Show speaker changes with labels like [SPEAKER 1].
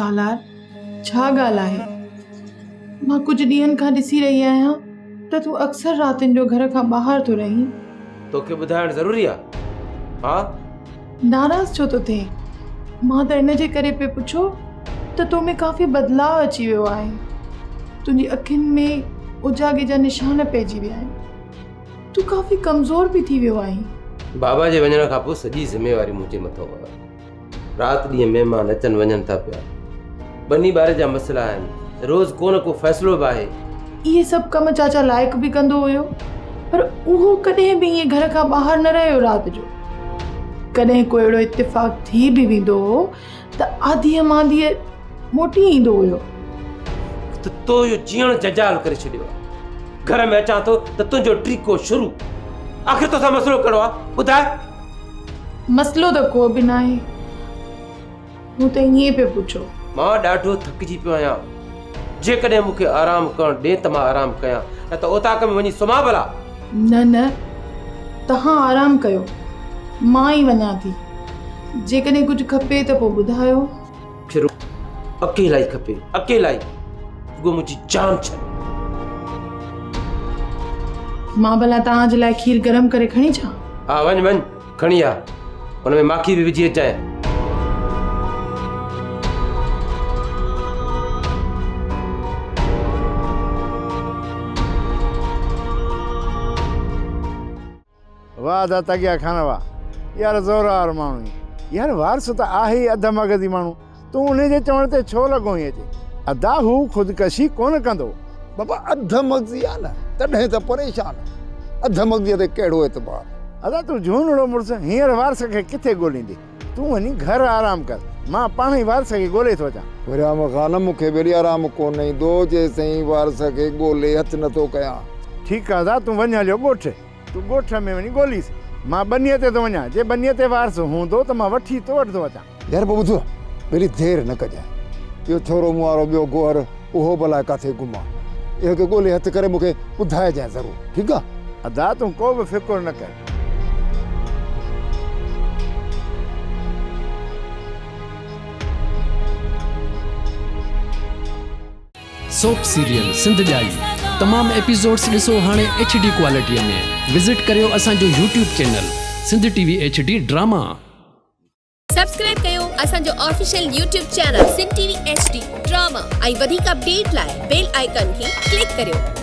[SPEAKER 1] سالار، ڇا ڳالهه آهي؟ مان ڪجهه ڏينهن کان ڏسي رهي آهيان ته تون اڪثر راتين جو گهر کان ٻاهر ٿو رهين.
[SPEAKER 2] توکي ٻڌائڻ ضروري آ؟ ها؟
[SPEAKER 1] ناراض ڇو ٿو ٿئين؟ مان ته ان جي ڪري پئي پڇيو ته تو ۾ ڪافي بدلاء اچي ويو آهي. تنهنجي اکين ۾ اوجاڳي جا نشان پئجي ويا آهن. تون ڪافي ڪمزور به ٿي ويو آهين.
[SPEAKER 2] بابا جي وڃڻ کان پوء سڄي ذميواري منهنجي مٿان آهي. رات ڏينهن مهمان اچن وڃن ٿا پيا. ٻني ٻاري جا مسئلا آهن. روز ڪو نه ڪو فيصلو به آهي.
[SPEAKER 1] اهي سڀ ڪم چاچا لائق به ڪندو هيو پر اهو ڪڏهن به ائين گهر کان ٻاهر نه رهيو رات جو. ڪڏهن ڪو اهڙو اتفاق ٿي به ويندو هو ته آڌيء مانڌيء موٽي ايندو هيو.
[SPEAKER 2] ته تو اهو جيئڻ جنجال ڪري ڇڏيو آهي. گهر ۾ اچان ٿو ته تنهنجو ٽيڪو شروع. آخر توسان مسئلو ڪهڙو آهي؟ ٻڌاء.
[SPEAKER 1] مسئلو ته ڪو به ناهي. مون ته ائين پيو پڇيو.
[SPEAKER 2] مان ڏاڍو ٿڪجي پيو آهيان. جيڪڏهن مون کي آرام ڪرڻ ڏين ته مان آرام ڪيان، نه ته اوطاق ۾ وڃي سمهان ڀلا.
[SPEAKER 1] نه نه، توهان آرام ڪيو. مان ئي وڃان ٿي. جيڪڏهن ڪجهه کپي ته پوء ٻڌايو.
[SPEAKER 2] مون کي رڳو اڪيلائي کپي، اڪيلائي. رڳو منهنجي جان ڇڏ.
[SPEAKER 1] مان ڀلا توهان جي لاء کير گرم ڪري کڻي اچان؟
[SPEAKER 2] ها وڃ وڃ کڻي آ. ان ۾ ماکي به وجهي اچانء.
[SPEAKER 3] واه ادا تڳيا خان واه يار زوراور ماڻهو آهين يار وارث ته آهي ئي اڌ مغزي ماڻهو تون انهي جي چوڻ تي ڇو لڳو آهين اچي ادا هو خودڪشي ڪونه ڪندو.
[SPEAKER 4] بابا اڌ مغزي آ نه تڏهن ته پريشان آ اڌ مغزي تي ڪهڙو اعتبار.
[SPEAKER 3] ادا تون جهونڙو مڙس هينئر وارث کي ڪٿي ڳوليندي تون وڃي گهر آرام ڪر مان پاڻهئي وارث کي ڳولي ٿو اچان.
[SPEAKER 4] وريام خان مون کي به آرام ڪونه ايندو جيسين وارث کي ڳولي هٿ نٿو ڪيان.
[SPEAKER 3] ٺيڪ آ ادا تون وڃ هليو ڳوٺ. تون ڳوٺ ۾ وڃي ڳوليس. مان ٻنيء تي ٿو وڃان. جي ٻنيء تي وارث هوندو ته مان وٺي تو وٽ ٿو اچان.
[SPEAKER 4] يار پوء ٻڌ، ٻيلي دير نه ڪجانء. اهو ڇورو مون وارو ٻيو گوهر، اهو به الائي ڪاٿي گم آ. اهو کي ڳولي هٿ ڪري مون کي ٻڌائجانء ضرور. ٺيڪ آ؟
[SPEAKER 3] ادا تون ڪو به فڪر نه ڪر.
[SPEAKER 5] سوپ سيريل سنڌ ڄائي تمام ايپيسوڊس ڏسو هاڻي ايڇ ڊي ڪوالٽي ۾ وزٽ ڪريو اسان جو YouTube channel Sindh T V H D drama.
[SPEAKER 6] Subscribe ڪيو اسان جو official YouTube channel Sindh T V H D drama ۽ وڌيڪ اپڊيٽ لاء بيل آئيڪان کي ڪلڪ ڪريو.